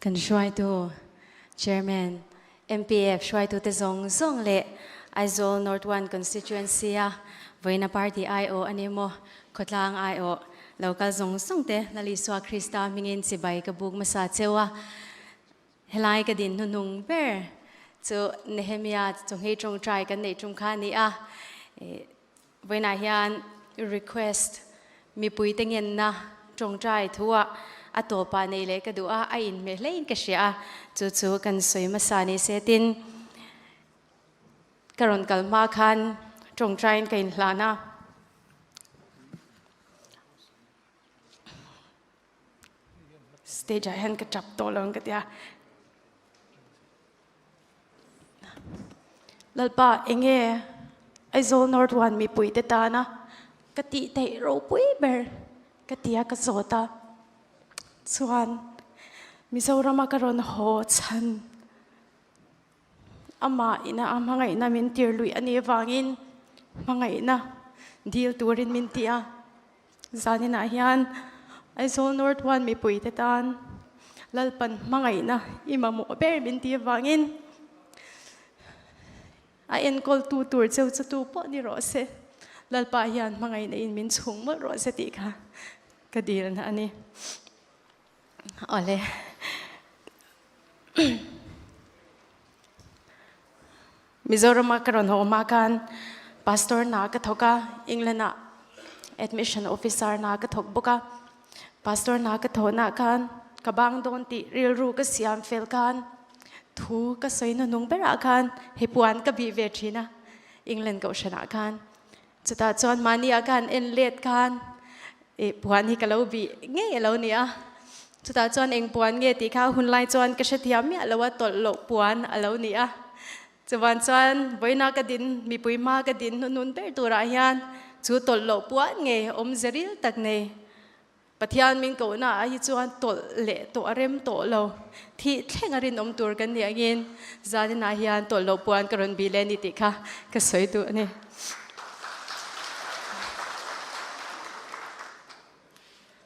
Kan hruaitu Chairman, MPF hruaitute zawng zawng leh Aizawl North One Constituency a vawiina party aiawh a ni maw, khawtlang aiawh lo kal zawng zawng te Lal Isua Krista hmingin chibai ka buk hmasa cheu a. Helai ka din hnuhnung ber chu Nehemia chawngei tawngtai kan neih tum kha a ni a. Vawiinah hian request mipui te ngenna tawngtai thuah a tawpah nei leh ka duh a, a inhmeh hlein ka hria a, chu chu kan sawi hmasa ni se tin ka rawn kal hma khan tawngtaiin ka inhlan a. Stage ah hian ka tap tawh lo ang ka ti a. Lalpa enge Aizawl North One mipui te tana ka tih theih ropui ber ka ti a ka zawt a. Chuan Mizorama ka rawn haw chhan amah ina a hmangaihna min tir luih a nih avangin hmangaihna dil turin min ti a. Zaninah hian Aizawl North One mipuite tan Lalpan hmangaihna i mamawh ber min ti avangin a enkawltu tur cheu chu tu pawh ni rawh se, Lalpa hian hmangaihna in min chhung mawlh rawh se tih kha ka dilna a ni. Awle. Mizorama ka rawn haw hma khan Pastor hna ka thawk a, England ah Admission Officer hna ka thawk bawk a. Pastor hna ka thawhna khan ka bang dawn tih rilru ka siam fel khan thu ka sawi hnuhnung berah khan hei puan ka bih ve thin a, England kohhranah khan. Chutah chuan mahni ah khan en let khan ih puan hi ka lo bih ngei a lo ni a. Chutah chuan eng puan nge tih kha hun lai chuan ka hrethiam miah lo a, tawlh loh puan a lo ni a. Chuvan chuan vawiina ka din, mipui hma ka din hnuhnun ber turah hian chu tawlh loh puan nge awm zeril tak nei Pathian min kohna ah hi chuan tawlh leh tawh a rem tawh lo. Thih thleng a rinawm tur kan nih angin zaninah hian tawlh loh puan ka rawn bih leh a ni tih kha ka sawi duh a ni.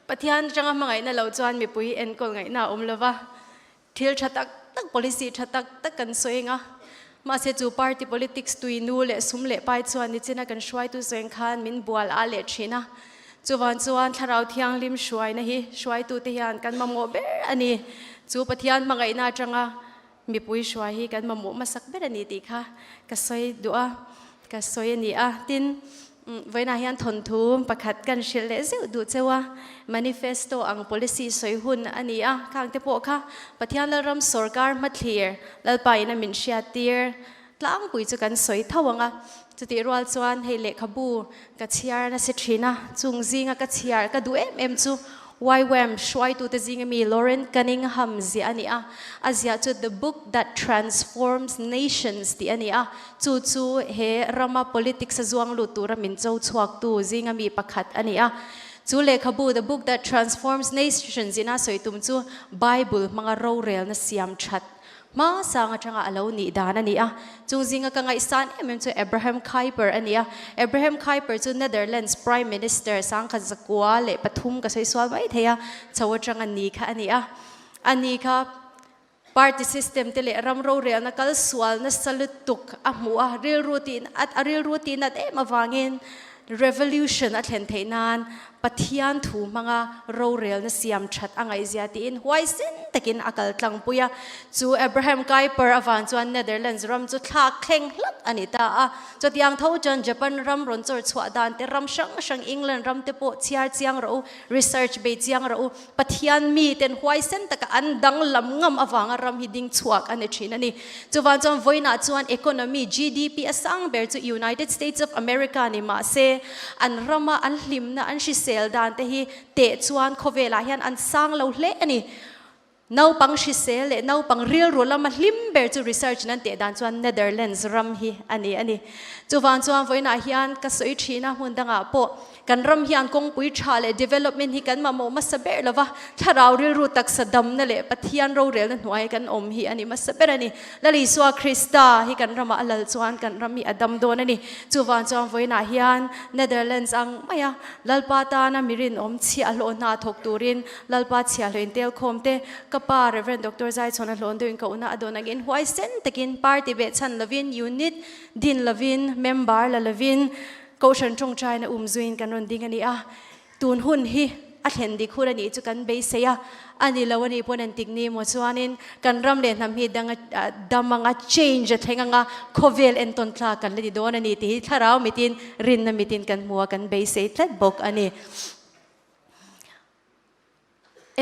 Pathian atanga hmangaihna lo chuan mipui enkawl ngaihna a awm lo va, thil tha tak tak, policy tha tak tak kan sawi eng a. Mahse chu party politics tui nu leh sum leh pai chuan nichina kan hruaitu zawng khan min bual a leh thin a. Chuvan chuan Thlarau Thianghlim hruaina hi hruaitute hian kan mamawh ber a ni. Chu Pathian hmangaihna atanga mipui hruai hi kan mamawh hmasak ber a ni tih kha ka sawi duh a, ka sawi a ni a. Tin, vawiinah hian thawnthu pakhat kan hrilh leh zeuh duh cheu a, manifesto ang policy sawi hun a ni a, khang te pawh kha Pathian Lalram sawrkar hmathlir Lalpa in a min hriattir tlangpui chu kan sawi tho ang a. Chutih rual chuan hei lehkhabu ka chhiar nasa thin a, chung zinga ka chhiar ka duh em em chu YWAM hruaitute zinga mi Loren Cunningham ziah a ni a, a ziah chu The Book That Transforms Nations tih a ni a, chu chu he rama politics a zuang lut tura min cho chhuaktu zinga mi pakhat a ni a. Chu lehkhabu The Book That Transforms Nations ina sawi tum chu Bible hmanga rorelna siam that Hma sang atanga a lo nih dan a ni a, chung zinga ka ngaihsan em em chu Abraham Kuyper a ni a. Abraham Kuyper chu Netherlands Prime Minister 1903 ka sawi sual mai thei a, chho atanga ni kha a ni a. A ni kha party system te leh ram rorelna kal sual nasa lutuk a hmuh a, rilru tih a rilru tih nat em avangin revolution a thlen theih nan Pathian thu hmanga rorelna siam that a ngaihzia tiin huaisen takin a kal tlangpui a. Chu Abraham Kuyper avang chuan Netherlands ram chu thlak thleng hlak a ni ta a. Chutiang tho chuan Japan ram rawn chawr chhuah dan te, ram hrang hrang England ram te pawh chhiar chiang rawh u, research bei chiang rawh u. Pathian mi ten huaisen taka an danglam ngam avanga ram hi ding chhuak a ni thin a ni. Chuvang chuan vawiinah chuan economy, GDP, a sang ber chu United States of America ni mahse an rama an hlimna, an hrisel dan te hi teh chuan khawvelah hian an sang lo hle a ni. Naupang hrisel leh naupang rilru lama hlim ber chu research in an teh dan chuan Netherlands ram hi a ni a ni. Chuvang chuan vawiinah hian ka sawi thin a, hmun dangah pawh Kan ram hian kawngpui tha leh development hi kan mamawh hmasa ber lova, thlarau rilru taksa damna leh Pathian rorelna hnuai kan awm hi a ni hmasa ber a ni. Lal Isua Krista hi kan ramah a lal chuan kan ram hi a dam dawn a ni. Chuvang chuan vawiinah hian Netherlands ang maia Lalpa tana mi rinawm chhiahhlawh hna thawk turin Lalpa chhiahhlawh intelkhawm te ka. Ka pa Rev. Doctor Zaichhawn a hlawn deuhin ka una a dawn angin huaisen takin party behchhan lovin, unit din lovin, member la lovin Kohhran tawngtaina um zuiin kan rawn ding a ni a. Tun hun hi a thlen dik hun a nih chu kan beisei a, a ni lo a nih pawn entik ni maw chuanin kan ram leh hnam hi dang a dam anga change a thleng anga khawvel entawn tlak kan la ni dawn a ni tih hi thlarau mitin rinna mitin kan hmu a kan beisei tlat bawk a ni.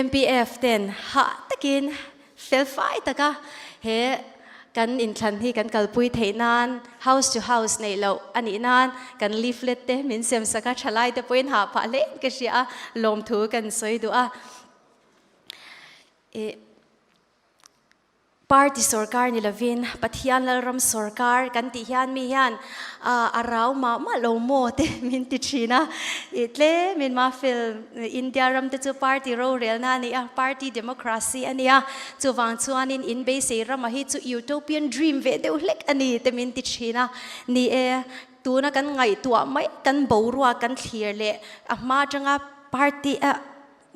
MPF ten hah takin felfai taka he kan inthlan hi kan kalpui theih nan house to house neih loh a nih nan kan leaflet te min sem sak a, thalai te pawhin hah phah hle in ka hria a, lawmthu kan sawi duh a. Ih. Party sorkar ni lovin Pathian Lalram sorkar kan tih hian mi hian a rau mah mah lo maw te min ti thin a. I tlemin Mafel India ram te chu party rorelna a ni a, party democracy a ni a, chuvang chuanin in beisei rama hi chu utopian dream ve deuh hlek a ni te min ti thin a. Ni e, tuna kan ngaihtuah mai kan boruak kan thlir leh a hma atanga party a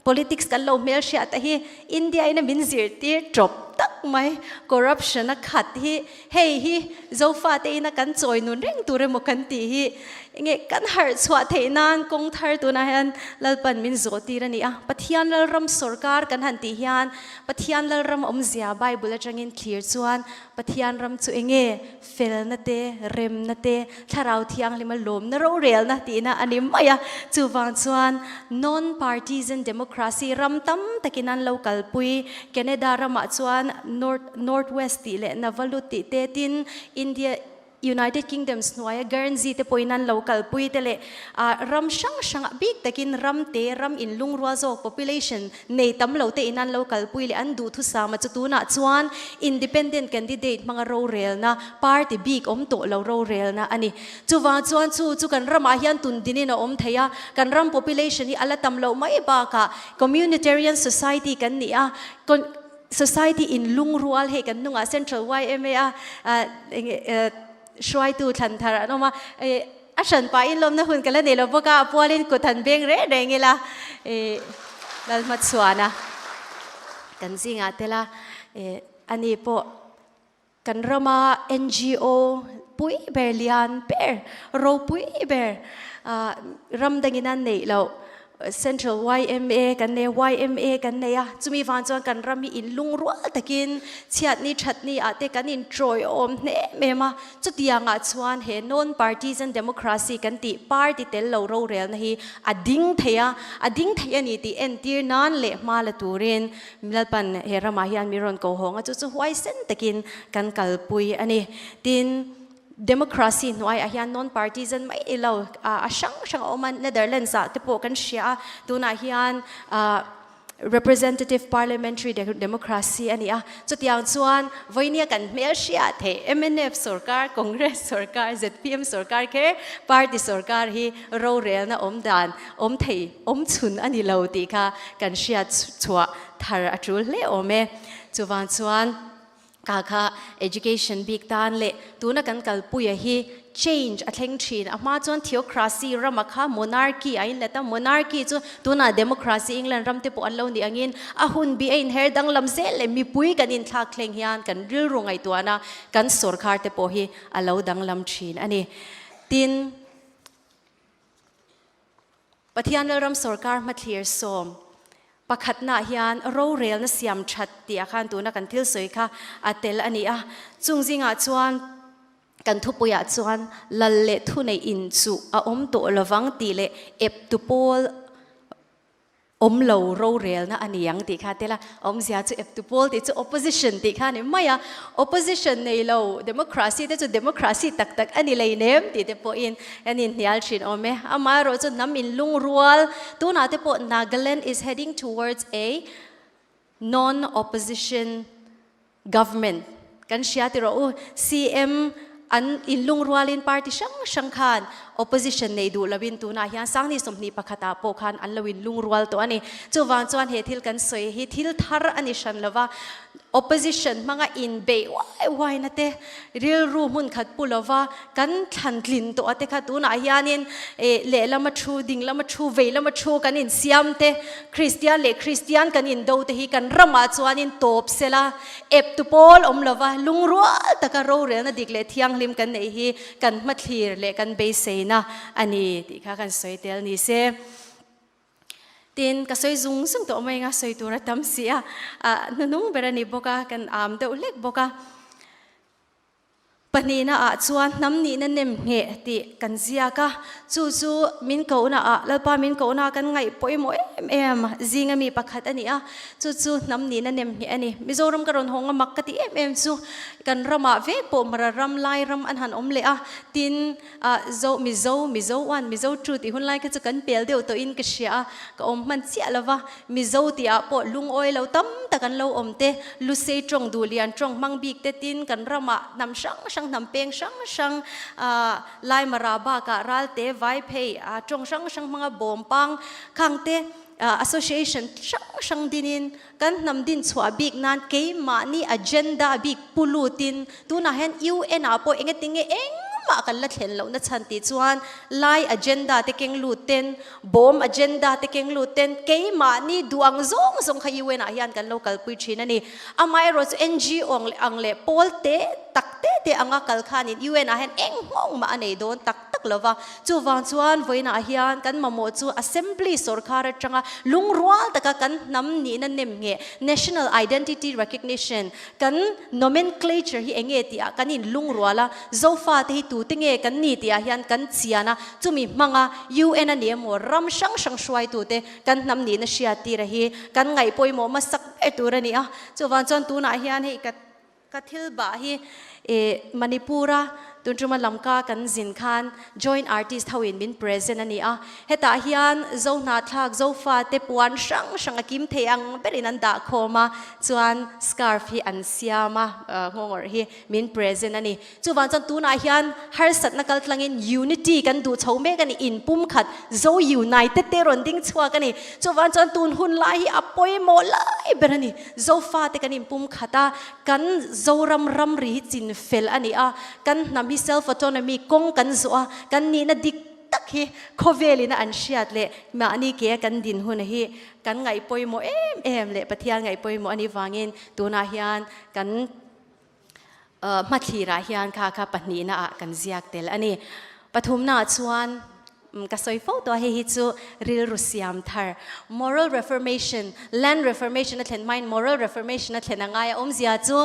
Politics kan lo hmel hriat a hi India in a min zirtir tawp tak mai, corruption a khat hi hei hi Zofa te ina kan chawi nun reng tur emaw kan tih hi enge kan harh chhuah theih nan kawng thar tunah hian Lalpan min zawh tir a ni a, Pathian Lalram sawrkar kan han tih hian Pathian Lalram awmzia Bible atangin thlir chuan Pathian ram chu enge felna te, remna te, thlarau thianghlima lawmna rorelna tihna a ni mai a. Chuvang chuan non-partisan democracy ram tam takin an lo kalpui. Canada ramah chuan North, North West tih leh Navalu tih te tin India, United Kingdoms hnuaia Guernsey te pawhin an lo kalpui te leh ram hrang hrangah bik takin ram te, ram inlungrual zawk population Nei tam lo te in an lo kalpui leh an duhthusama chu tunah chuan independent candidate hmanga rorelna, party bik awm tawh lo rorelna a ni. Chuvang chuan chu chu kan ramah hian tun dinin a awm thei a, kan ram population hi a la tam loh mai bakah communitarian society kan ni a, society in lungrual hei kan hnungah Central yma a hruaitu thlan thar an awm a, A hran pahin lawmna hun ka la nei lo bawk a, a pualin kut han beng reng reng ila i Lalhmachhuana kan zingah tel a, ani pawh kan rama NGO pui ber lian ber, ropui ber ram dangin a neih loh Central yma kan nei a, yma kan nei a, chumi vang chuan kan ram hi in lungrual takin chhiatni thatni ah te kan in tawiawm hnem em a, chutiangah chuan he non-partisan democracy kan tih party tel lo rorelna hi a ding thei a, a ding thei a ni tih entir nan leh hma la turin Lalpan he ramah hian mi rawn ko hawng a, chu chu huaisen takin kan kalpui a ni. Tin. Democracy hnuaiah hian non-partisan mai ni lo, a hrang hrang a awm a, Netherlands ah te pawh kan hria a, tunah hian representative parliamentary democracy a ni a, chutiang chuan vawinia kan hmel hriat theih mnf sorkar, Congress sorkar, zpm sorkar kher party sorkar hi rorelna awm dan awm thei awm chhun a ni lo tih kha kan hriat chhuah thar a tul hle awm e. Chuvang chuan. Ka kha education bik tan leh tuna kan kalpuia hi change a thleng thin. A hma chuan theocracy rama kha monarchy a inlet a, monarchy chu tunah democracy England ram te pawh an lo nih angin a hun bi a inher danglam zel leh mipui kan inthlak thleng hian kan rilru ngaihtuahna kan sawrkhar te pawh hi a lo danglam thin a ni. Tin, Pathian Lalram sawrkar hmathlir sawm pakhatnaah hian rorelna siam that tih ah khan tuna kan thil sawi kha a tel a ni a. Chung zingah chuan kan thupuiah chuan lal leh thuneih inchuh a awm tawh lovang tih leh eptu pawl Awm lo rorelna a ni ang tih kha tel a, awmzia chu eptu pawl tih chu opposition tih kha a ni mai a, opposition nei lo democracy te chu democracy tak tak a ni lei nem tih te pawhin an inhnial thin awm e. Amaherawh chu hnam inlungrual tunah te pawh Nagaland is heading towards a non-opposition Government kan hria ti rawh u, CM an inlungrualin party hrang hrang khan Opposition nei duh loin tunah hian Sangni 21 ah pawh khan an lo in lungrual tawh a ni. Chuvang chuan he thil kan sawi hi thil thar a ni hran lova, opposition hmanga inbeih uai uai na te, rilru hmun khat pu lova kan thlan tlin tawh a te kha tunah hianin lehlam a thu, dinglam a thu, veilam a thu kan insiam te, Kristian leh Kristian kan indo te hi kan ramah chuanin tawp sela, ep tu pawl awm lova lungrual taka rorelna dik leh thianghlim kan neih hi kan hmathlir leh kan beiseina a ni tih kha kan sawi tel ni se. Tin, ka sawi zung zung tawh mai anga sawi tur a tam si a, hnuhnung ber a ni bawk a, kan am deuh hlek bawk a. Pahnihna ah chuan hnam nihna nem ngheh tih kan ziak a, chu chu min kohna ah, Lalpa min kohna ah kan ngaih pawimawh em em zinga mi pakhat a ni a, chu chu hnam nihna nem ngheh a ni. Mizoram ka rawn hawng a mak ka ti em em chu kan ramah vek pawh Mara ram, Lai ram an han awm leh a, tin Zo, Mizo, Mizo one, Mizo two tih hun lai kha chu kan pel deuh tawhin ka hria a, ka awm hman chiah lo va, Mizo tih ah pawh lungawi lo tam tak an lo awm te, Lusei tawng duh lian tawng hmang bik te tin kan ramah hnam hrang hrang hnam peng hrang hrang Laimara bakah Ralte, Vaiphei tawng hrang hrang hmanga bawm pang khang te association hrang hrang dinin kan hnam din chhuah bik nan keimahni agenda bik pu lutin tunah hian UN ah pawh engetinge engmah kan la thlen lohna chhan tih chuan Lai agenda te keng lut ten Bawm agenda te keng lut ten keimahni duh ang zawng zawng kha UN ah hian kan lo kalpui thin a ni. Amaherawh chu NGO ang leh ang leh pawl te tak te te anga kal khanin UN ah hian eng nghawng mah a nei dawn tak tak lo va. Chuvang chuan vawiinah hian kan mamawh chu Assembly sawrkar atanga lungrual taka kan hnam nihna nem nge National Identity Recognition kan nomenclature hi enge tih ah kan in lungrual a, Zofa te hi tute nge kan ni tih ah hian kan chian a, chumi hmanga UN a ni emaw ram hrang hrang hruaitute kan hnam nihna hriattir a hi kan ngaih pawimawh hmasak ber tur a ni a. Chuvang chuan tunah hian hei ka ka thil bah hi Manipur-a tun tuma Lamka kan zin khan joint artist ho in min present a ni a. Hetah hian Zohnahthlak, Zofate puan hrang hrang a kim thei ang berin an dah khawm a, chuan scarf hi an siam a, nghawngawrh hi min present a ni. Chuvang chuan tunah hian harsatna kal tlangin unity kan duh chho mek a ni, inpumkhat, Zo United te rawn ding chhuak a ni. Chuvang chuan tun hun lai hi a pawimawh lai ber a ni. Zofate kan inpumkhat a, kan Zoram ramri hi chinfel a ni a, kan hnam hi self autonomy kawng kan zawh a, kan nihna dik tak hi khawvelina an hriat leh mahni ke a kan din hun hi kan ngaih pawimawh em em leh Pathian ngaih pawimawh a nih vangin tunah hian kan hmathlirah hian kha kha pahnihna ah kan ziak tel a ni. Pathumna ah chuan ka sawi fo tawh a, hei hi chu rilru siam thar, moral reformation, land reformation a thlen hmain moral reformation a thlen a ngai a, awmzia chu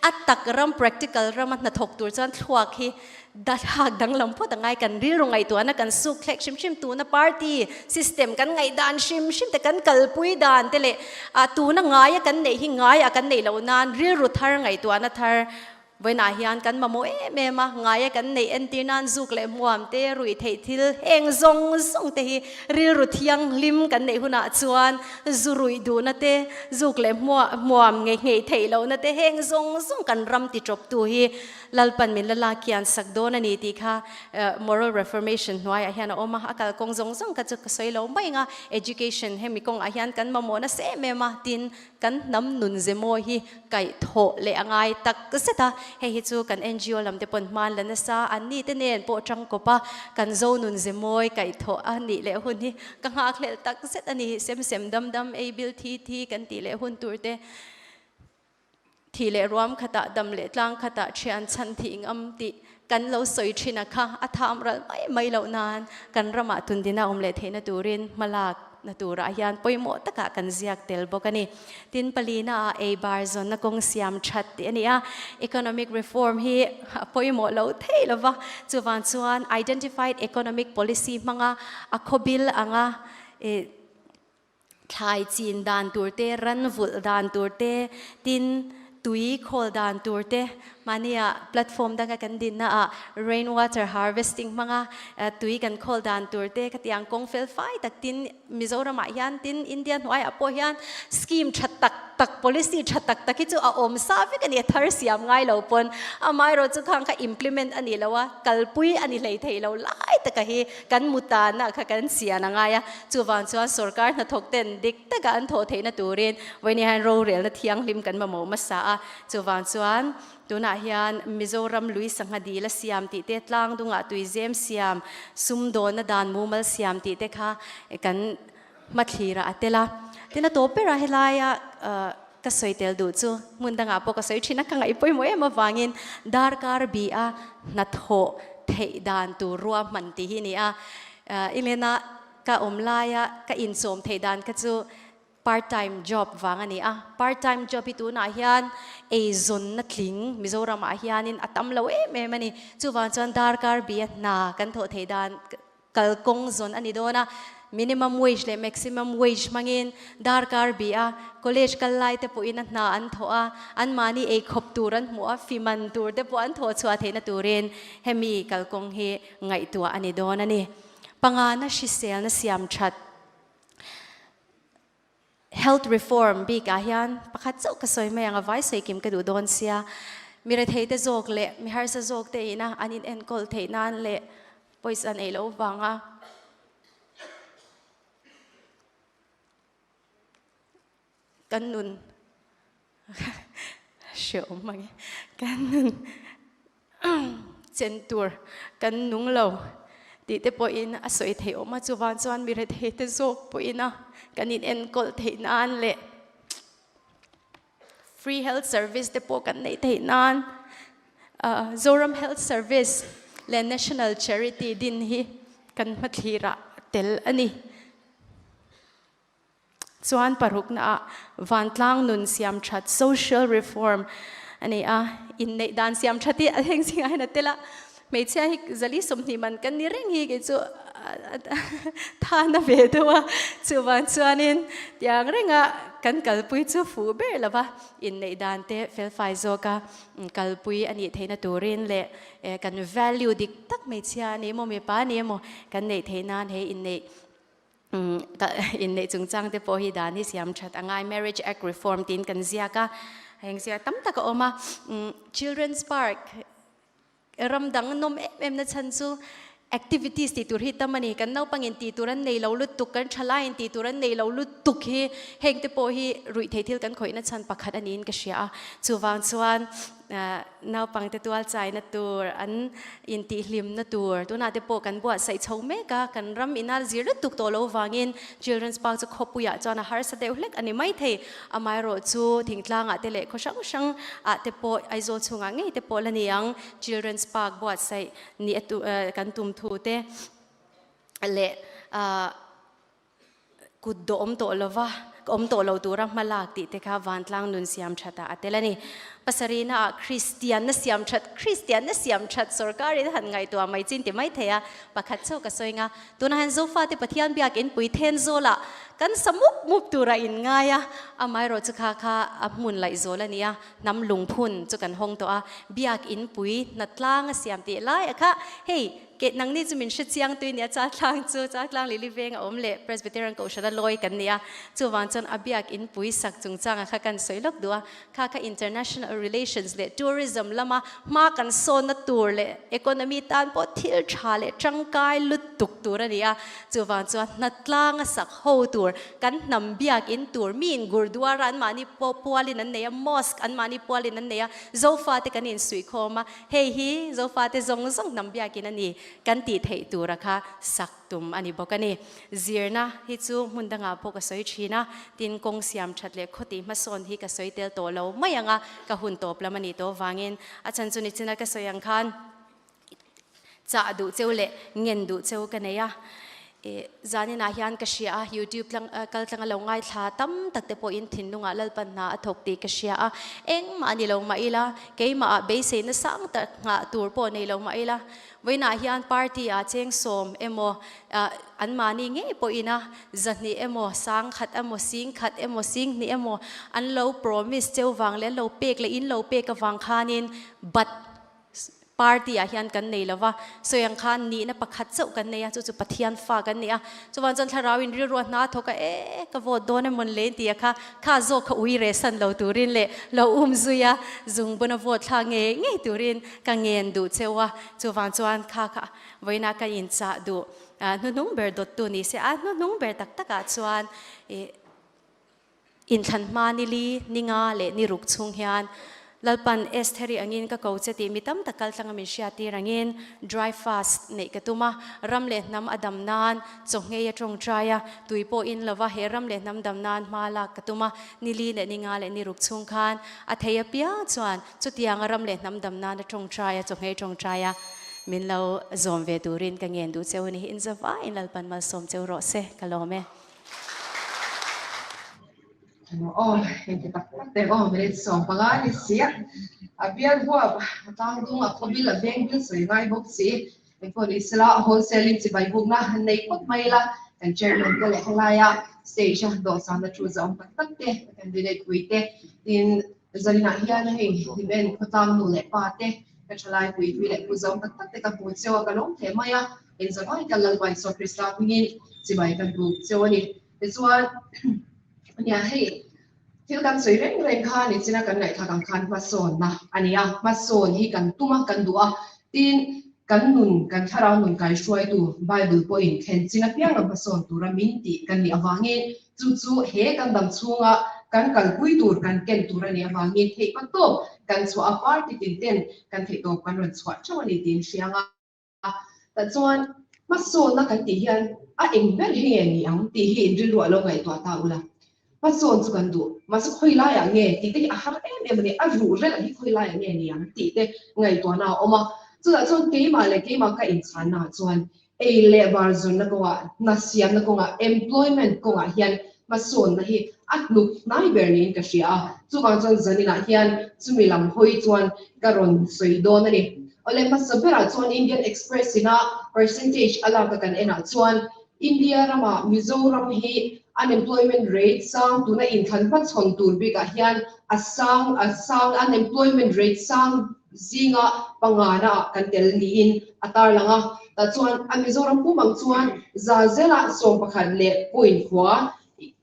a tak ram practical rama hnathawk tur chuan thluak hi Dahlak danglam phawt a ngai, kan rilru ngaihtuahna kan suk thlek hrim hrim, tuna party system kan ngaihdan hrim hrim te, kan kalpui dan te leh ah tuna ngaia kan neih hi ngaia kan neih loh nan rilru thar ngaihtuahna thar vawiinah hian kan mamawh em em a, ngaia kan neih entir nan zuk leh hmuam te, ruih theih thil heng zawng zawng te hi rilru thianghlim kan neih hunah chuan zu ruih duhna te, zuk leh hmuam ngei ngei theih lohna te heng zawng zawng kan ram ti tawptu hi Lalpan min la lak kian sak dawn a ni tih kha Moral Reformation hnuaiah hian a awm a, a kalkawng zawng zawng kha chu ka sawi lo mai ang a, Education hemi kawngah hian kan mamawh nasa em em a, tin kan hnam nun ze mawi hi kaih thawh leh a ngai tak zet a, hei hi chu kan NGO lam te pawn hman la nasa, an ni te nen pawh tangkawp a, kan zo nun ze mawi kaih thawh a nih leh hun hi ka nghakhlelh tak zet a ni, sem sem dam dam ei bil thi thi kan tih leh hun tur te. Thih leh ruam khatah dam leh tlang khatah thian chhan thih ngam tih kan lo sawi thin a kha a tham ral mai mai loh nan kan ramah tundina awm leh theihna turin hmalak na turah hian pawimawh takah kan ziak tel bawk a ni. Tin palina ah ei bar zawnna kawng siam that tih a ni a, economic reform hi a pawimawh lo thei lo va, chuvang chuan identified economic policy hmanga a khawbil anga ih Thlai chin dan tur te, ran vulh dan tur te, tin tui khawl dan tur te, Mahnia platform danga kan dinna ah rain water harvesting hmanga tui kan khawl dan tur te khatiang kawng fel fai tak tin Mizoram ah hian tin India hnuai ah pawh hian scheme tha tak tak policy tha tak tak hi chu a awm sa vek a ni a thar siam ngai lo pawn amaherawh chu khang kha implement a ni lo a kalpui a ni hlei thei lo lai taka hi kan mutana kha kan sian a ngai a chuvang chuan sorkar hnathawk ten dik taka an thawh theihna turin vawiin hian rorelna thianghlim kan mamawh hmasa a. Chuvang chuan tunah hian Mizoram lui sangha dil a siam tih te, tlang dungah tuizem siam, sumdawnna dan mumal siam tih te kha kan hmathlirah a tel a. Tin a tawp berah helaia ka sawi tel duh chu hmun dangah pawh ka sawi thin a, ka ngaih pawimawh em avangin darkar bi a hnathawh theih dan tur ruahman tih hi a ni a. England-a ka awm laia ka inchawm theih dan kha chu Part time job vang a ni a, part time job hi tunah hian eizawnna tling Mizoram ah hianin a tam lo em em a ni. Chuvang chuan darkar bia hna kan thawh theih dan kalkawng zawn a ni dawn a, minimum wage leh maximum wage hmangin darkar bia college kal lai te pawhin a hna an thawh a, anmahni eikhawp tur an hmuh a, fiman tur te pawh an thawh chhuah theihna turin hemi kalkawng hi ngaihtuah a ni dawn a ni. Pangana hriselna siam that. Health reform bik ah hian pakhat chauh ka sawi mai ang a, vai sawi kim ka duh dawn sia. Mi rethei te zawk leh mi harsa zawk te ina an in enkawl theih nan leh pawisa an ei loh vanga kan nun hreawm ang e, kan nun chen tur kan nung lo tih te pawhin a sawi theih awm a, chuvang chuan mi rethei te zawk pawhin a kan in enkawl theih nan leh free health service te pawh kan neih theih nan Zoram Health Service leh National Charity din hi kan hmathlir ah tel a ni. Chuan parukna ah vantlang nun siam that, social reform, a ni a, inneih dan siam that hi a heng zingah hian a tel a, hmeichhia hi zali 20 man kan ni reng hi kei chu tha na ve deuh a, chuvang chuanin tiang renga kan kalpui chu fuh ber lo va, inneih dan te felfai zawka kalpui a nih theihna turin leh kan value dik tak hmeichhia a ni emaw mipa a ni emaw kan neih theih nan he inneih Inneih chungchang te pawh hi dan hi siam that a ngai, Marriage Act Reform tiin kan ziak a, heng ziak tam tak a awm a. Children's Park ram dang nawm em em na chhan chu activities tih tur hi tam a ni, kan naupangin tih tur an nei lo lutuk, kan thalaiin tih tur an nei lo lutuk hi heng te pawh hi ruihtheih thil kan khawihna chhan pakhat a niin ka hria a, chuvang chuan Naupangte tual chaina tur, an intihhlimna tur tunah te pawh kan buatsaih chho mek a, kan ram ina zir lutuk tawh lo vangin Children's Park chu khawpuiah chuan a harsa deuh hlek a ni maithei. Amaherawh chu thingtlangah te leh khaw hrang hrang ah te pawh Aizawl chhungah ngei te pawh la ni ang Children's Park buatsaih ni a kan tum thu te leh Kut dawh awm tawh lova, ka awm tawh lo tura hma lak tih te kha vantlang nun siam that ah a tel a ni. Pasarihna ah Kristianna siam that, Kristianna siam that sorkarin han ngaihtuah mai chin ti mai thei a, pakhat chauh ka sawi nga, tunah hian Zofate Pathian biakin pui then zawlah kan sa mup mup tura in ngai a, amaherawh chu kha kha a hmun laih zawl a ni a, hnam lungphun chu kan hawng tawh a, biakin pui hnatlang a siam tih lai a kha hei Keh nangni chu min hre chiang tui nia Chaltlang chu Chaltlang Lili veng a awm leh Presbyterian Kohhran a lawi kan nia. Chuvang chuan a biak in pui sak chungchanga kha kan sawi lawk duh a, kha kha international relations leh tourism lama hma kan sawnna tur leh economy tan pawh thil tha leh tangkai lutuk tur a ni a. Chuvang chuan hnatlang a sak ho tur kan hnam biak in tur mi in gurdwara an mahni pawh pualin an nei a, mosque an mahni pualin an nei a, Zofate kan insuihkhawm a. Hei hi Zofate zawng zawng hnam biakin a ni kan tih theih tura kha sak tum a ni bawk a ni. Zirna hi chu hmun dangah pawh ka sawi thin a, tin kawng siam that leh khawtih hmasawn hi ka sawi tel tawh lo mai ang a, ka hun tawp lam a nih tawh vangin a chhan chu nichina ka sawi ang khan chah duh cheu leh ngen duh cheu ka nei a. Zaninah hian ka hria a, YouTube tlang kal tlanga lo ngaithla tam tak te pawhin thinlungah Lalpan hna a thawk tih ka hria a. Engmah a ni lo mah ila, keimahah beiseina sang tak nghah tur pawh nei lo mah ila, vawiinah hian party ah cheng sawm emaw, anmahni ngei pawhina zahnih emaw, sang khat emaw, sing khat emaw, sing hnih emaw an lo promise cheu vang leh an lo pek leh in lo pek avang khanin bat Party ah hian kan nei lova, sawi ang khan nihna pakhat chauh kan nei a, chu chu Pathian fa kan ni a. Chuvan chuan thlarau in rilru a hna thawk a, e ka vote dawn emawn le in ti a kha, kha zawk kha ui reh san lo turin leh lo um zui a, zungbun a vote thlak ngei ngei turin ka ngen duh cheu a. Chuvan chuan kha kha vawiinah ka inchah duh hnuhnung ber dawttu ni se, a hnuhnung ber tak takah chuan ih Inthlan hma ni li, ni nga leh ni ruk chhung hian Lalpan Estheri angin ka ko che tih mi tam tak kal tlanga min hriattir angin dry fast neih ka tum a, ram leh hnam a dam nan chaw nghei a tawngtai a, tui pawh in lova he ram leh hnam dam nan hma lak ka tum a, ni li leh ni nga leh ni ruk chhung khan a thei apiang chuan chutianga ram leh hnam dam nan a tawngtai a, chaw nghei tawngtai a min lo zawm ve turin ka ngen duh cheu a ni. Inzavaiin Lalpan malsawm cheu rawh se, ka lawm e. Aw, heng te tak tak te aw minute 15 ni si a. A bial huap a tlang dung a khawbil a veng bil sawi ngai bawk si. Engpawh ni sela wholesale in chibai bukna han nei phawt mai ila kan chairman te leh helaia stage a dawhsan a thu zawng tak tak te candidate pui te tin zaninah hian hei event khawtlang nu leh pa te ka thalai pui pui leh pu zawng tak tak te ka hmu cheu a ka lawm hle mai a. Engzamai kan Lalpa Isua Krista hmingin chibai kan buk cheu a ni. Tichuan, nia hei, thil kan sawi reng reng kha nichina kan ngaihthlak ang khan hmasawnna a ni a, hmasawn hi kan tum a, kan duh a, tin, kan nun, kan thlarau nun kaihruaitu Bible pawhin thlen chin apiang lo hmasawn tura min tih kan nih avangin chu chu he kan dam chhunga kan kalpui tur, kan ken tur a nih avangin theihpa tawp kan chhuah a, party tin ten kan theihtawp kan rawn chhuah theuh a ni tiin hriang a. A, tah chuan hmasawnna kan tih hian a eng ber hi nge ni ang tih hi rilruah lo ngaihtuah ta ula. Hmasawn chu kan duh, mahse khawi laiah nge tih te hi a har em em a ni, a ruh relh hi khawi laiah nge ni ang tih te ngaihtuahna a awm a. Chutah chuan keimah leh keimah ka inchhannaah chuan ei leh bar zawnna kawngah, hna siamna kawngah, employment kawngah hian hmasawnna hi a hnuk hnai ber niin ka hria a. Chuvang chuan zaninah hian chumi lam hawi chuan ka rawn sawi dawn a ni. Awle hmasa berah chuan Indian Express ina percentage a lak a kan enah chuan India ramah Mizoram hi unemployment rate sang tuna inthlan hmachhawn tur bikah hian a sang a sang unemployment rate sang zinga pangana ah kan tel niin a tarlang a. Tah chuan a Mizoram pum ang chuan za zela 11 leh point khua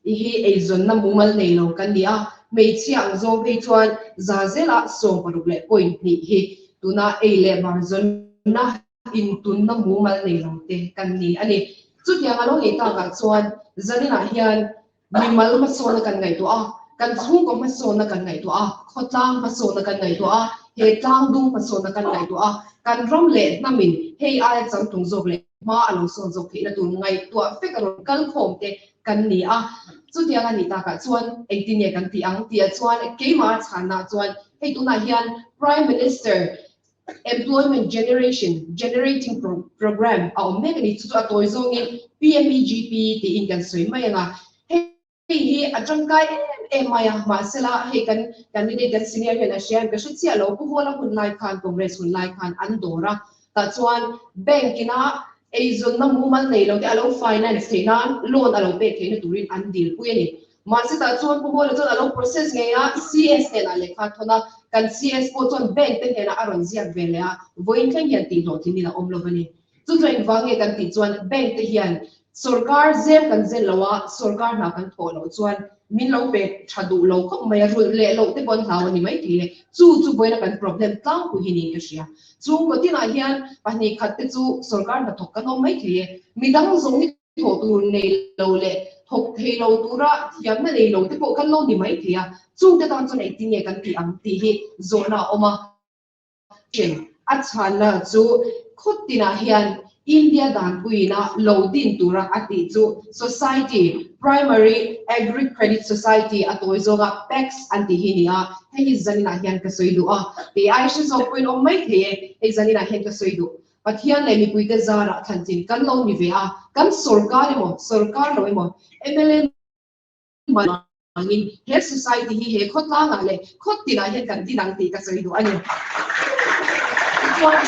hi eizawnna mumal nei lo kan ni a, hmeichhia ang zawng phei chuan za zela 60 leh point hnih hi tuna ei leh bar zawnna intunna mumal nei lo te kan ni a ni. Chutiang a lo nih takah chuan zaninah hian mimal hmasawnna kan ngaihtuah a, kan chhungkaw hmasawnna kan ngaihtuah a, khawtlang hmasawnna kan ngaihtuah a, he tlangdung hmasawnna kan ngaihtuah a, kan ram leh hnamin hei aia changtlung zawk leh hma a lo sawn zawk theihna tur ngaihtuah vek a rawn kal khawm te kan ni a. Chutiang a nih takah chuan engtin nge kan tih ang tihah chuan keimah a chhanna chuan hei tunah hian Prime Minister Employment Generation Generating Programme a awm mek a ni. Chu chu a tawi zawngin PMEGP tiin kan sawi mai ang a. Hei Hei hi a tangkai em em mai a, mahsela hei kan candidate kan senior hian a hria em ka hre chiah lo, Pu Hawla hun lai khan Congress hun lai khan an dawr a, tah chuan bank ina eizawnna mumal nei lo te a lo finance theih nan loan a lo pek theihna turin an dil pui a ni. Mahse tah chuan Pu Hawla chuan a lo process ngei a, CS hnenah lehkha a thawn a, kan CS pawh chuan bank te hnenah a rawn ziak ve leh a, vawiin thleng hian tihhlawhtling in a awm lo a ni. Chu chuan engvang nge kan tih chuan bank te hian Sorkar zem kan zen lo a, sorkar hna kan thawh loh chuan min lo pe tha duh lo khawp mai a, rulh leh loh te pawh an hlau a ni mai thei e. Chu chu vawiina kan problem tlangpui hi niin ka hria. Chhungkaw tinah hian pahnih khat te chu sorkar hna thawk kan awm mai thei e. Midang zawng hi thawh tur nei lo leh thawk thei lo tura thiamna nei lo te pawh kan lo ni mai thei a. Chungte tan chuan engtin nge kan tih ang tih hi zawhna a awm a. Thin. A chhanna chu khaw tinah hian India danpuiina lo din tura a tih chu Society, Primary Agri Credit Society a tawi zawnga PACS an tih hi a ni a, hei hi zaninah hian ka sawi duh a, kei ai hre zawk pawhin awm mai thei e, hei zaninah hian ka sawi duh. Pathian leh mipuite zarah thlantlin kan lo ni ve a, kan sorkar emaw sorkar lo emaw mla Mangin he society hi he khawtlangah leh khaw tinah hian kan din ang tih ka sawi duh a ni. Tichuan,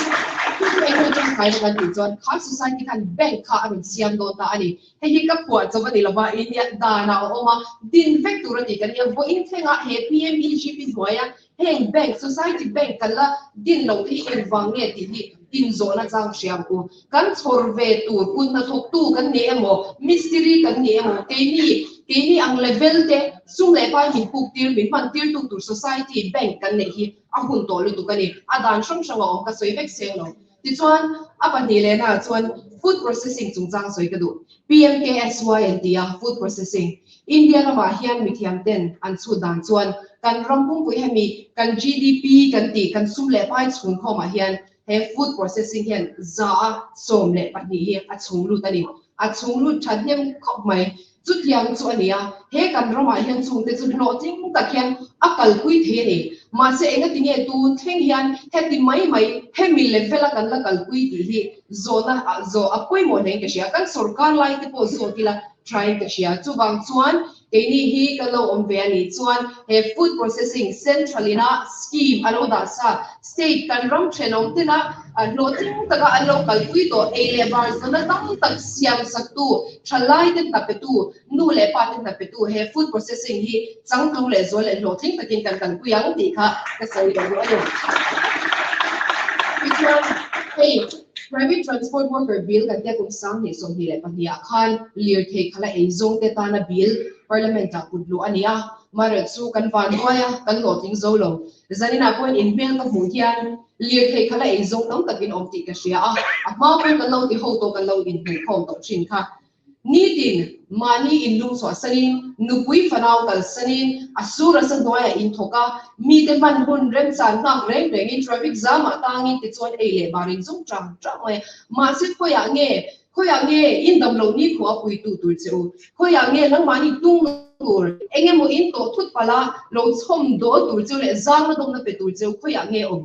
chu chu eng nge tangkaina kan tih chuan kha society khan bank kha a rawn siam dawn ta a ni. Hei hi ka phuah chauh a ni lova, India danah a awm a, din vek tur a ni kan nia. Vawiin thlengah he PMEGP hnuaia Heng bank, society bank kan la din loh te hi engvang nge tih hi inzawhna chang hria ang u. Kan chhawr ve tur, kut hnathawktu kan ni emaw, mistiri kan ni emaw, keini, keini ang level te sum leh pai min puk tir, min hman tir tu tur society bank kan neih hi a hun tawh lutuk a ni. A dan hrang hrang a awm ka sawi vek seng lo. Tichuan, a pahnih lehna ah chuan food processing chungchang sawi ka duh. PMKSY an ti a, food processing. India ramah hian mithiam ten an chhut dan chuan kan ram pumpui hemi kan GDP kan tih kan sum leh pai chhung khawmah hian he food processing hian 112 hi a chhung lut a ni. A chhung lut tha hnem khawp mai. Chutiang chu a ni a, he kan ramah hian chungte chu hlawhtling tak hian a kalpui thei a ni. Mahse engati nge tun thleng hian heti mai mai hemi level a kan la kalpui tih hi zawhna zawh a pawimawh hle in ka hria. Kan sorkar lai te pawh zawt ila tha in ka hria. Chuvang chuan keini hi kan lo awm ve a nih chuan he food processing central ina scheme a lo dah sa state kan ram thenawm tena hlawhtling taka an lo kalpui tawh ei leh bar zawhna tam tak siam saktu thalai te hna petu nu leh pa te hna petu he food processing hi changtlung leh zual leh hlawhtling takin kan kalpui ang tih kha ka sawi lo duh a ni. Tichuan hei Private Transport Worker Bill kan tia kum 2022 ah khan lirthei khala eizawng te tana bill Parliament ah kut luh a ni a, marawh chu kan van duai a, kan hlawhtling zo lo. Zaninah pawhin inhmel ka hmuh hian lirthei khala eizawng tam takin awm tih ka hria a, a hma pawhin kan lo ti ho tawh kan lo inhmuhkhawm tawh thin kha. Nitin, mahni inlung chhuah sanin, nupui fanau kal sanin, a sur a sa hnuaiah in thawk a, mite hman hun remchan nghak reng rengin traffic zamah tangin tichuan ei leh bar in zung chang chang mai a. Mahse khawiah nge, khawiah nge in dam loh ni khua puitu tur che u? Khawiah nge nangmahni tung tur, eng emaw in tawh thut palh a, lo chhawm dawl tur cheu leh zangna dawmna pe tur cheu khawiah nge awm?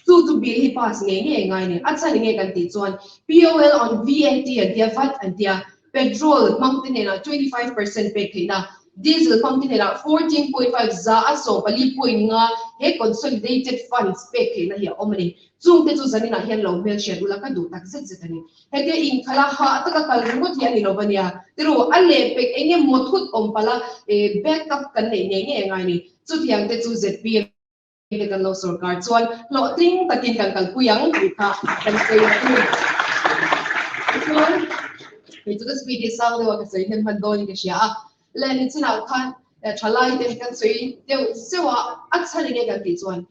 Chu chu bill hi pass ngei ngei ngai ni. A chhan enge kan tih chuan POL on VAT an tia, vat an tia, petrol hmang te hnenah 25% pek theihna, diesel hmang te hnenah 14.5 114.5 he consolidated funds pek theihna hi a awm a ni. Chung te chu zaninah hian lo hmelhriat ula ka duh tak zet zet a ni. Hetia inkhalh a hah taka kal ringawt hi a ni lo va nia. Tiru, a lehpek enge maw thut awm palh a, backup kan neih ngei ngei a ngai a ni. Chutiang te chu zpm. te kan lo sorkar chuan hlawhtling takin kan kalpui ang tih kha kan sawi a ni. Tichuan, hei chu ka speed hi sang deuh a ka sawi hnem hman dawnin ka hria a, leh nichinah khan thalai te kan sawi deuh zeuh a, a chhan enge kan tih chuan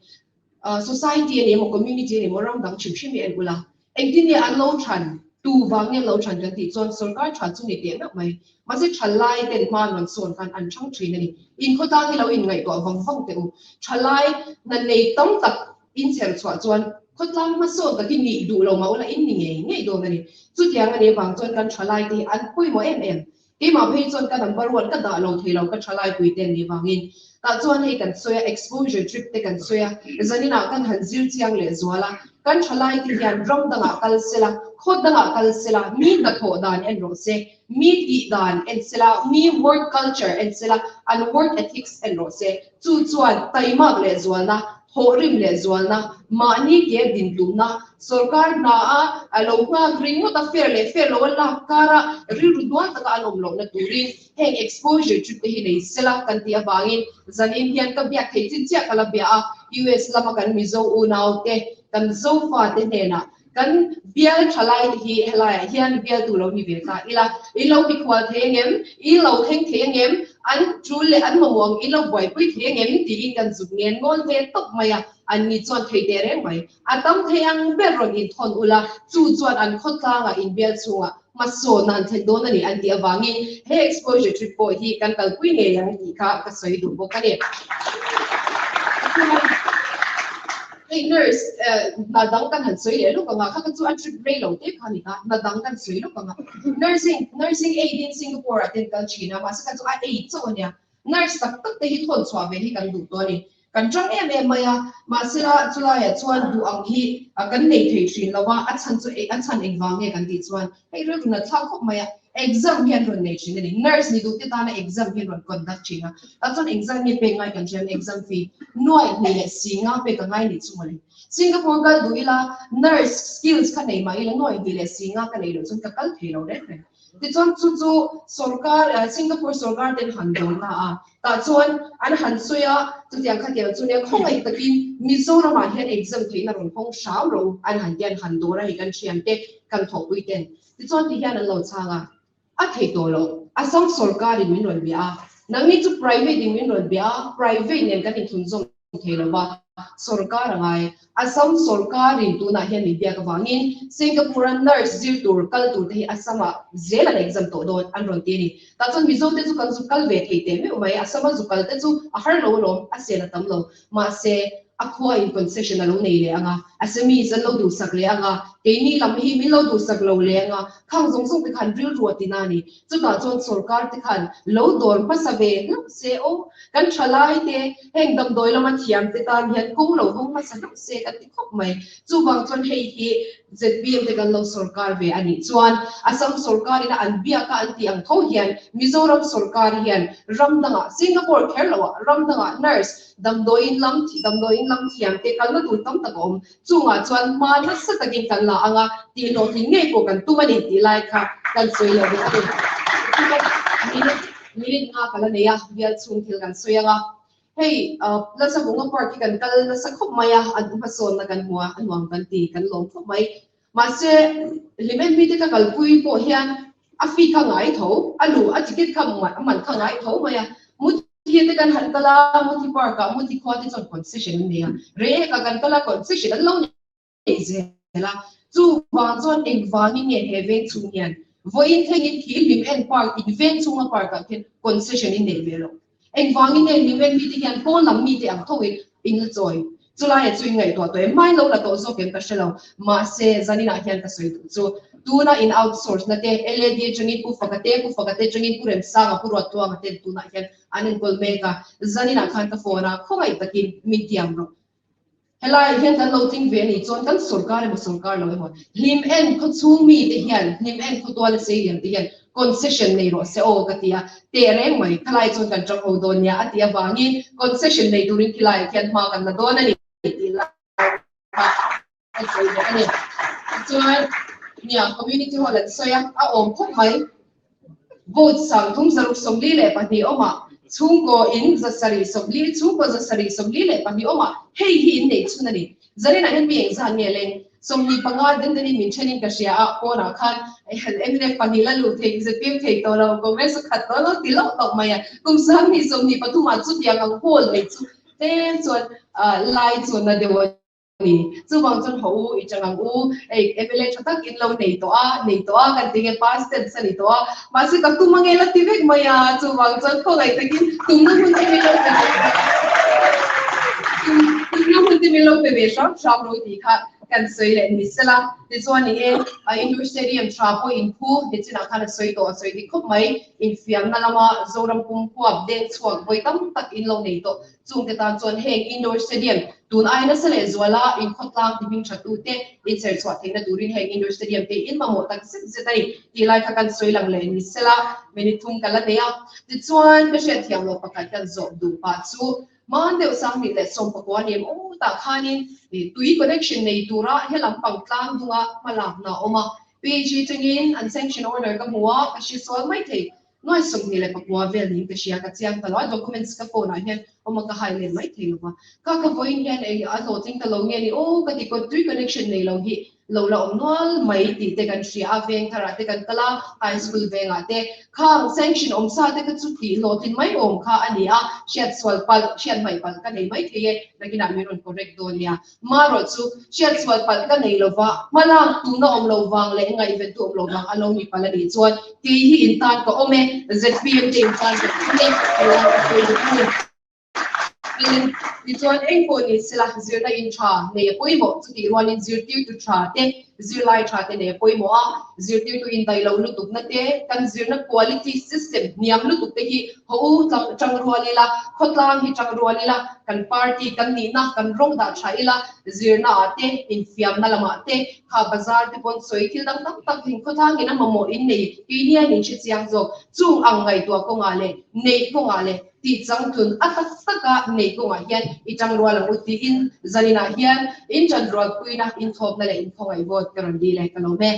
society a ni emaw community a ni emaw ram dang hrim hrim hi en ula Engtin nge an lo than? Tu vang nge an lo than kan tih chuan sorkar tha chu ni teh meuh mai. Mahse thalai ten hma an rawn sawn khan an thang thin a ni. Inkhawtlang hi lo inngaihtuah vang vang teh u. Thalai hna nei tam tak inchher chhuah chuan khawtlang hmasawn takin nih duh lo mah ula in ni ngei ngei dawn a ni. Chutiang a nih avang chuan kan thalai te hi an pawimawh em em. Keimah phei chuan ka number one ka dah lo thei lo ka thalai pui te an nih vangin. Tah chuan hei kan sawi a, exposure trip te kan sawi a, zaninah kan han zir chiang leh zual a, kan thalai te hian ram dangah kal sela, khaw dangah kal sela, mi hnathawh dan en rawh se, mi tih dan en sela, mi work culture en sela, an work ethics en rawh se. Chu chuan taimak leh zualna Thawhrim leh zualna, mahni ke din tumna, sorkar hna a a lo nghak ringawt a fair leh fair lo a lak kara rilru hnual taka an awm lohna turin heng exposure trip te hi nei sela kan tih avangin zanin hian ka biak thei chin chiah ka la bia a, US lama kan Mizo unau te, kan Zofa te hnenah kan bial thalai te hi helaiah hian bialtu lo ni ve ta ila, in lo mikhual thei angem, in lo thleng thei angem, an tul leh an mamawh ang in lo buaipui thei angem tiin kan zuk ngen ngawn ve tawp mai a, an ni chuan thei teh reng mai. A tam thei ang ber rawn inthawn ula, chu chuan an khawtlangah in bial chhungah hmasawn an thlen dawn a ni an tih avangin he exposure trip pawh hi kan kalpui ngei ang tih kha ka sawi duh bawk a ni. Hei nurse hna dang kan han sawi leh lawk ang a, kha kha chu a trip rei lo te kha a ni a, hna dang kan sawi lawk ang a. Nursing, nursing aid in Singapore ah ten kal thin a, mahse kha chu a aid chauh a nia. Nurse tak tak te hi thawn chhuah ve hi kan duh tawh a ni. Kan ṭang em em mai a, mahsela chulaiah chuan duh ang hi kan nei thei ṭhin lo a, a chhan chu a chhan engvang nge kan tih chuan hei rilru nat thlak khawp mai a, exam hi an rawn nei ṭhin a ni. Nurse ni duh te tana exam hi an rawn conduct ṭhin a, tah chuan engzat nge pek ngai kan hria exam fee nuai hnih leh si nga pek a ngai nih chu mawle. Singapore kal duh ila nurse skills kha nei mah ila nuai hnih leh si nga ka nei loh chuan ka kal thei lo reng reng. Tichuan chu chu sorkar Singapore sorkar ten han dawn na a, tah chuan an han sawi a, chutiang khatiang chu nia khawngaih takin Mizoramah hian exam theihna rawn hawng hram rawh u an han ti a, an han dawn a hei kan thiante kan thawhpui ten. Tichuan ti hian an lo chhang a, a thei tawh loh, Assam sorkarin min rawn bia a, nangni chu private in min rawn bia a, private nen kan inthlunzawm thei lo va, sorkar a ngai. Assam sorkarin tunah hian min biak avangin Singapore-a nurse zir tur kal turte hi Assam-ah zel an exam tawh dawn an rawn ti a ni. Tah chuan Mizote chu kan zu kal ve thei teh meuh mai, Assam-a zu kal te chu a har lo alawm, a sen a tam lo. Mahse, a khuain concession a lo nei leh ang a, Assamese an lo duhsak leh ang a, keini lam hi min lo duhsak lo leh ang a, khang zawng zawng te khan rilru a ti na a ni. Chutah chuan sorkar te khan lo dawr hmasa ve hlauh se aw, kan thalai te, heng damdawi lama thiam te tan hian kawng lo hawng hmasa hlauh se kan ti khawp mai. Chuvang chuan hei hi zpm te kan lo sorkar ve a nih chuan Assam sorkar ina an biak a an tih ang tho hian Mizoram sorkar hian ram dangah, Singapore kher loah ram dangah nurse, damdawiin lam, damdawiin lam thiam te kalna tur tam tak a awm. Chungah chuan hma nasa takin kan la ang a, tihhlawhtling ngei pawh kan tum a ni tih lai kha kan sawi lo bawk a ni. Minute minute nga ka la nei a, bial chhung thil kan sawi ang a. Hei Lalsavunga Park hi kan kal nasa khawp mai a, an hmasawnna kan hmu a, a nuam kan ti, kan lawm khawp mai. Mahse, Hlimen mite ka kalpui pawh hian a fee kha ngai tho, a luh a ticket kha a man kha ngai tho mai a. Muthi te kan han kal a, Muthi Park ah Muthi khua te chuan concession an nei a, Reiek ah kan kal a concession an lo nei zel a. Chuvang chuan engvangin nge he veng chhung hian vawiin thlengin khi Hlimen Park in veng chhunga park ah khian concession in nei ve lo. Engvangin nge Hlimen mite hian pawn lam mite ang thoin in la chawi? Chulaiah chu in ngaihtuah tawh em? Hmain lo la tawh zawk em ka hre lo. Mahse, zaninah hian ka sawi duh chu tuna in outsource na te, LAD atangin Pu Faka te, Pu Faka te atangin Pu Remsanga, Pu Ruattluanga ten tunah hian an enkawl mek a. Zaninah khan ka phone a, khawngaih takin min tiam rawh. Helaiah hian kan lo tling ve a nih chuan kan sorkar emaw sorkar lo emaw hlim en khaw chhung mite hian hlim en khaw tuala sei lian te hian concession nei rawh se aw ka ti a, teh reng mai khalai chuan kan tang ho dawn nia a tih avangin concession nei turin khilaiah khian hma kan la dawn a ni tih lai kha a sawi bawk a ni. Tichuan nia community hall an sawi a, a awm khawp mai. Vote 362 awmah chhungkaw in 740, chhungkaw 742 awmah hei hi in neih chhun a ni. Zarinah hian mi engzat nge leng? 25 den denin min thenin ka hria a, pawnah khan mnf pahnih la luh theih, zpm thei tawh lo, Congress a khat tawh lo ti loh tawh mai a. Kum 2023 ah chutiang ang hall nei chu tlem chuan lai chuan na deuh a ni. Chuvang chuan haw u, i chang ang u, hei MLA tha tak in lo nei tawh a, nei tawh a, kan ti nge past tense a ni tawh a, mahse ka tum ange la ti vek mai a, chuvang chuan khawngaih takin tumna hun te min lo pe ve tumna hun te min lo pe ve hram hram ro tih kha kan sawi leh ni sela. Tichuan eng e, Indoor Stadium tha pawh inphu nichinah khan a sawi tawh a sawi dik khawp mai, infiamna lama Zoram pum huap deng chhuak vawi tam tak in lo nei tawh. Chungte tan chuan heng indoor stadium tun ai nasa leh zuala inkhawtlang ti hming that tute inchher chhuah theihna turin heng indoor stadium te in mamawh tak zet zet a ni tih lai kha kan sawi lang leh ni sela minute thum ka la nei a. Tichuan ka hriatthiam loh pakhat kan zawh duh pah chu hman deuh 2019 ni em aw tah khanin tui connection nei tura helam pang tlang dunga hmalakna a awm a. PHE tangin an sanction order ka hmu a, ka hre sual mai thei. Nuai 29 vel niin ka hria, ka chiang ta lo a, documents ka phone ah hian awm a ka hai let mai thei lo va. Ka ka vawiin hian eng a hlawhtling ta lo nge ni aw ka ti kawt tui connection nei lo hi lo la awm nual mai tih te kan hria a, veng thar ah te kan kal a, high school veng ah te khang sanction awm sa te kha chu tih hlawhtlin mai awm kha a ni a, hriat sual palh, hriat hmaih palh ka nei mai thei e, nakinah min rawn correct dawn nia. Marawh chu hriatchhuah palh ka nei lova, hmalak tuna awm lo vang leh ngaihventu awm lo vang a lo ni palh a nih chuan kei hi in tan ka awm e, zpm te in tan ka awm e, helai ka sawi duh a ni. Tichuan engpawh ni sela zirna in tha nei a pawimawh, chutih rualin zirtirtu tha te. zirlai tha te nei a pawimawh a, zirtirtu indaih loh lutukna te, kan zirna quality system hniam lutuk te hi haw u tangrual ila, khawtlang hi tangrual ila, kan party kan nihna kan rawng dah tha ila, zirna ah te, infiamna lamah te, kha bazar te pawn sawi thil dang tam tak in khawtlang in a mamawh in nei keini an inhre chiang zawk. Chung ang ngaihtuah kawngah leh neih kawngah leh tih changtlun a tak taka neih kawngah hian i tangrual ang u tiin zaninah hian in tanrualpuina, inthawpna leh inkhawngaih vote ka rawn dil e ka lawm e.